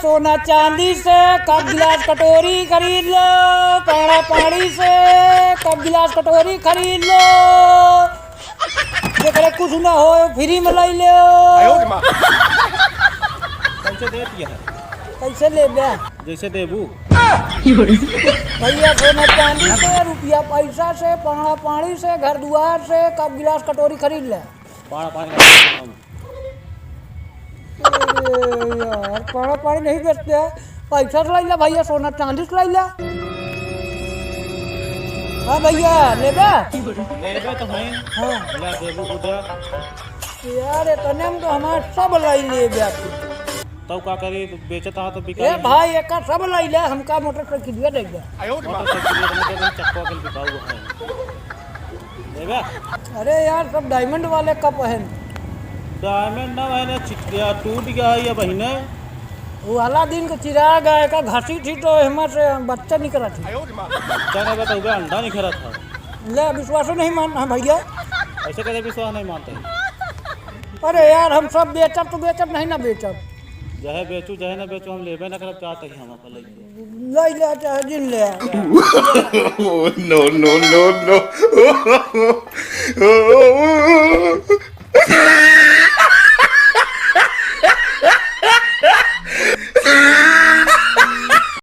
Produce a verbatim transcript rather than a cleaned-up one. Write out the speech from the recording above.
सोना चांदी से कप गिलास कटोरी खरीद लो, पाड़ा पाड़ी से कप गिलास कटोरी खरीद लो। जेकरे कुछ ना हो, फ्री में लई ले। कैसे दे दिया है? कैसे लेबे? जैसे देबू। भैया, सोना चांदी से, रुपया पैसा से, पाड़ा पाड़ी से, घर दुआर से कप गिलास कटोरी खरीद ले। पाड़ा पाड़ी का हम। अरे यार, पाड़ा पाड़ी नहीं बेचते हैं। पैसा से लइला भैया, सोना चांदी से लइला। हाँ भैया, लेबे? लेबे तो है। हाँ। ला देबू उधर। यार, इतने में तो हमार सब लइ लेबे। तब का करी, बेचत हा तो बिका ए भाई, एका सब लइला, हमका मोटरसाइकिल दे दे। मोटरसाइकिल दे दे, चक्का के बिकाऊ है। लेबे? अरे यार, सब डायमंड वाले कप हैं। डायमंड ना बहिने, चिटिया टूट गया है ये बहिने। वो अलादीन के चिराग है, का घसीट ही तो हिम्मत से बच्चा निकला था। बच्चा नहीं बता, उबे अंडा निकला था। ले, विश्वास नहीं मान, हाँ भैया। ऐसे कैसे विश्वास नहीं मानते हैं? अरे यार, हम सब बेचब तो बेचब, नहीं ना बेचब। चाहे बेचू, चाहे ना बेचू, हम लेबे ना करब, चाहते ही हम अपन लइके। ले ले, चाहे जिन ले। Oh, no, no, no, no.